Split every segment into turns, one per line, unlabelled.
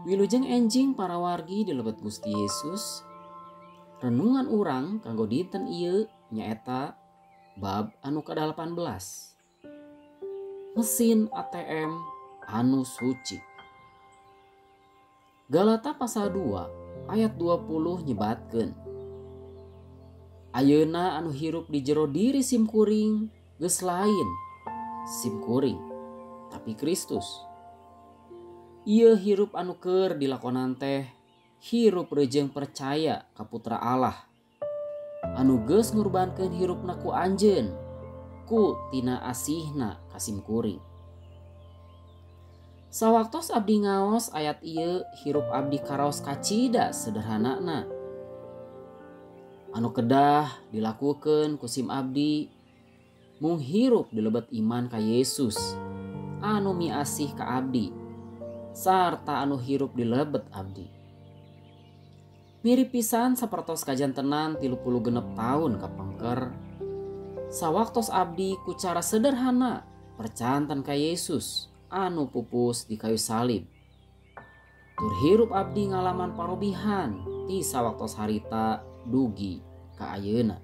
Wilujeng enjing para wargi di lebet Gusti Yesus. Renungan urang kanggo dinten ieu nyaeta bab anu ka-18. Mesin ATM anu suci. Galata pasal 2 ayat 20 nyebatkeun, ayeuna anu hirup di jero diri simkuring geus lain simkuring, tapi Kristus. Ieu hirup anu keur dilakonan teh hirup reujeng percaya ka Putra Allah anu geus ngurbankeun hirupna ku anjeun ku tina asihna ka simkuring. Sawaktos abdi ngaos ayat ieu, hirup abdi karaos kacida sederhanana. Anu kedah dilakukeun ku sim abdi mung hirup di lebet iman ka Yesus anu miasih ka abdi sarta anu hirup di lebet abdi. Mirip pisan sapertos kajantenan 36 tahun kapengker. Sawaktos abdi ku cara sederhana percanten ka Yesus anu pupus di kayu salib. Tur hirup abdi ngalaman parobihan ti sawaktos harita dugi ka ayeuna.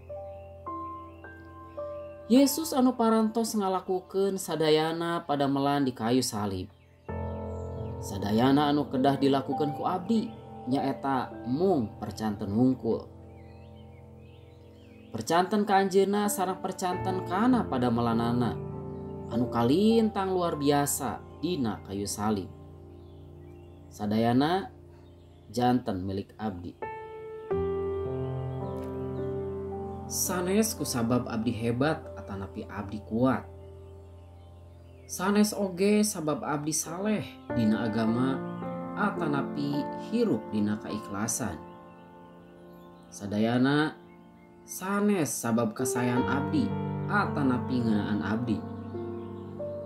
Yesus anu parantos ngalakukeun sadayana padamelan di kayu salib. Sadayana anu kedah dilakukan ku abdi nyaeta mung percanten wungkul. Percanten ka anjeunna sareng percanten kana padamelanana anu kalintang luar biasa dina kayu salib. Sadayana janten milik abdi. Sanes kusabab abdi hebat atanapi abdi kuat. Sanes oge sabab abdi saleh dina agama atanapi hirup dina kaikhlasan. Sadayana sanes sabab kasayan abdi atanapi ngeunaan abdi,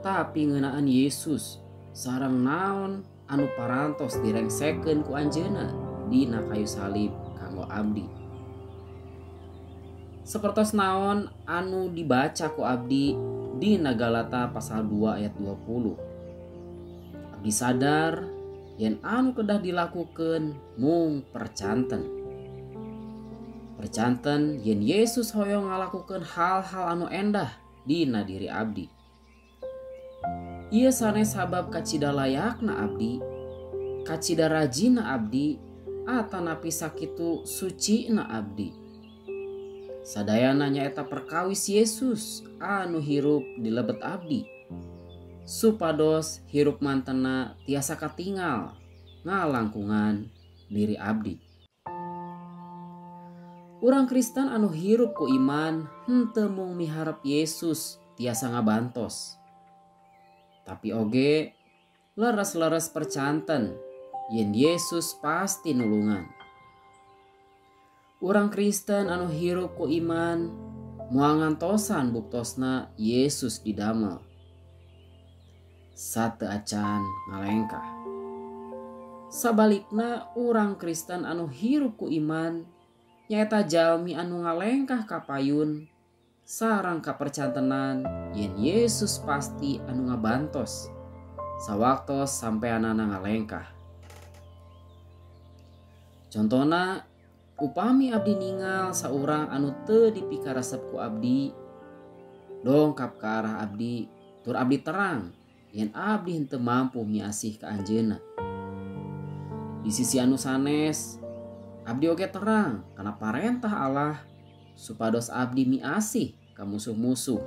tapi ngeunaan Yesus sareng naon anu parantos direngsekeun ku anjeunna dina kayu salib kanggo abdi. Sapertos naon anu dibaca ku abdi dina Galata pasal 2 ayat 20. Abdi sadar yen anu kedah dilakukeun mung percanten. Percanten yen Yesus hoyong ngalakukeun hal-hal anu endah dina diri abdi. Ieu sanes sabab kacida layakna abdi, kacida rajina abdi, atanapi sakitu sucina abdi. Sadayana nyaeta perkawis Yesus anu hirup di lebet abdi, supados hirup mantena tiasa katingal ngalangkungan diri abdi. Urang Kristen anu hirup ku iman henteu mung miharep Yesus tiasa ngabantos, tapi oge leres-leres percanten yen Yesus pasti nulungan. Urang Kristen anu hirup ku iman moal ngantosan buktosna Yesus didamel. Sateu acan ngalengkah. Sabalikna urang Kristen anu hirup ku iman nyaeta jalmi anu ngalengkah ka payun sareng kapercantenan yen Yesus pasti anu ngabantos sawaktos sampeanana ngalengkah. Contona, upami abdi ningal saurang anu teu dipikaresep ku abdi, dongkap ka arah abdi, tur abdi terang yen abdi henteu mampu miasih ka anjeunna. Di sisi anu sanes, abdi oge terang kana parentah Allah supados abdi miasih ka musuh-musuh.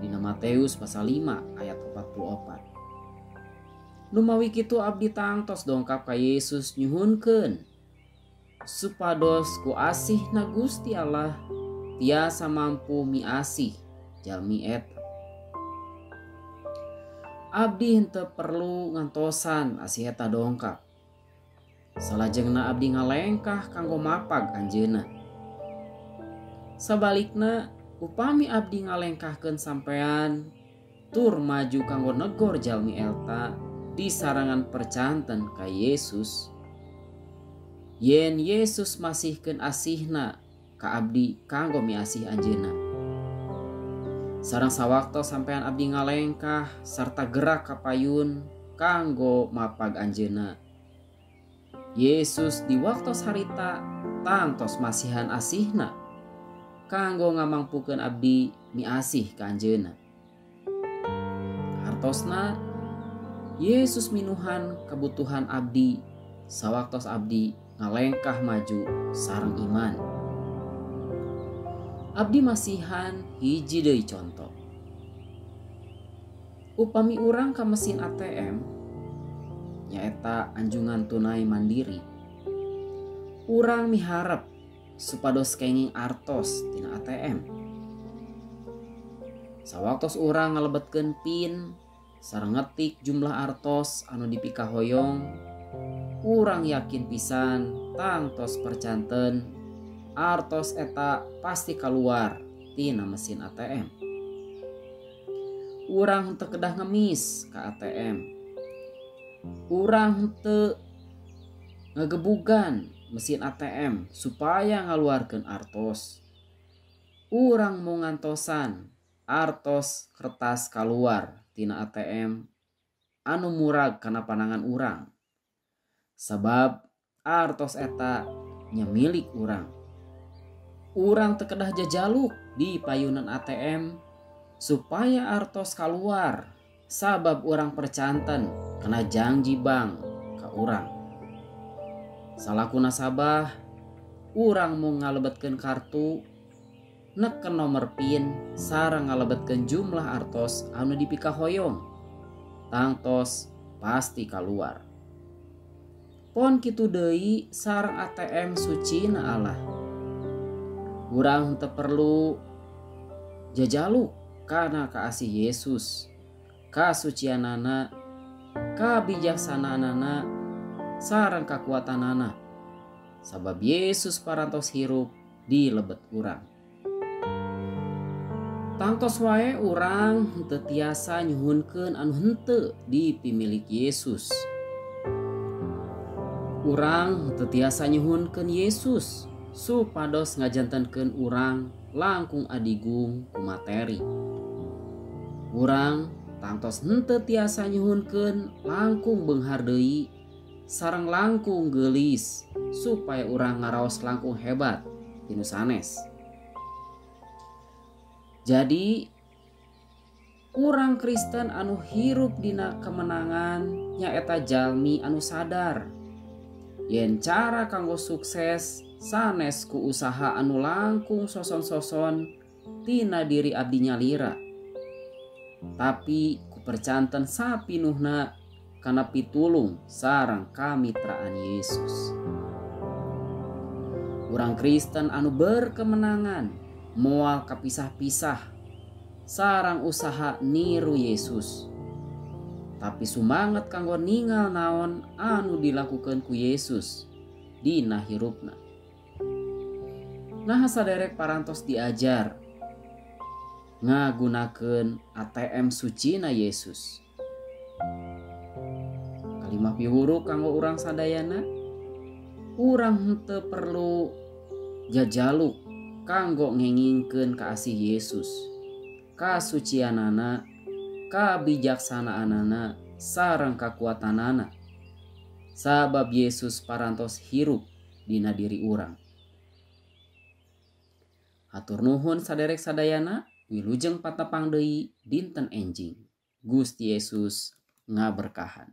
Dina Matius pasal 5 ayat 44. Numawi kitu abdi tangtos dongkap ka Yesus nyuhunkeun supados ku asihna Gusti Allah tiasa mampu miasih jalmi eta. Abdi henteu perlu ngantosan asih eta dongkap. Salajengna abdi ngalengkah kanggo mapag anjeunna. Sabalikna upami abdi ngalengkahkeun sampean tur maju kanggo negor jalmi eta di sarangan percanten ka Yesus, yen Yesus masihkeun asihna ka abdi kanggo miasih anjeunna. Sareng sawaktos sampean abdi ngalengkah sarta gerak ka payun kanggo mapag anjeunna, Yesus di waktos harita tangtos masihan asihna kanggo ngamangpukeun abdi miasih ka anjeunna. Hartosna Yesus minuhan kebutuhan abdi sawaktos abdi ngalengkah maju sareng iman. Abdi masihan hiji deui conto. Upami urang ka mesin ATM nyaeta anjungan tunai mandiri, urang miharep supados kenging artos tina ATM. Sawaktos urang ngalebetkeun PIN sareng ngetik jumlah artos anu dipikahoyong, urang yakin pisan tangtos percanten artos eta pasti kaluar tina mesin ATM. Urang henteu kedah ngemis ka ATM. Urang henteu ngegebugan mesin ATM supaya ngaluarkeun artos. Urang mau ngantosan artos kertas kaluar tina ATM anu murag kana panangan urang. Sabab artos eta nya milik urang. Urang teu kedah jajaluk di payunan ATM supaya artos kaluar, sabab urang percanten kena janji bank ka urang. Salaku nasabah, urang mau ngalebetkeun kartu, neken nomor PIN sareng ngalebetkeun jumlah artos anu dipikahoyong. Tangtos pasti kaluar. Pon kitu deui sareng ATM sucina Allah. Urang teu perlu jajaluk kana kaasih Yesus, kasucianana, kabijaksanaanana, sareng kakuatanana. Sabab Yesus parantos hirup di lebet urang. Tangtos wae urang henteu tiasa nyuhunkeun anu henteu dipimilik Yesus. Urang henteu tiasa nyuhunkeun Yesus supados ngajantenkeun urang langkung adigung ku materi. Urang tangtos henteu tiasa nyuhunkeun langkung beunghar deui sareng langkung geulis supaya urang ngaraos langkung hebat tinu sanes. Jadi urang Kristen anu hirup dina kemenangan nyaeta jalmi anu sadar yen cara kanggo sukses sanes ku usaha anu langkung soson-soson tina diri abdi nyalira, tapi ku percanten sapinuhna kana pitulung sareng kamitraan Yesus. Urang Kristen anu berkemenangan moal kapisah-pisah sarang usaha niru Yesus, tapi sumanget kanggo ningal naon anu dilakukan ku Yesus dina hirupna. Nah saderek parantos diajar ngagunakeun ATM sucina Yesus. Kalimah piwuru kanggo urang sadayana, urang henteu perlu jajaluk kanggo ngengingkeun kaasih Yesus, kasucianana, kabijaksanaanana, sareng kakuatanana. Sabab Yesus parantos hirup dina diri urang. Hatur nuhun saderek sadayana, wilujeng patepang deui dinten enjing. Gusti Yesus ngaberkahan.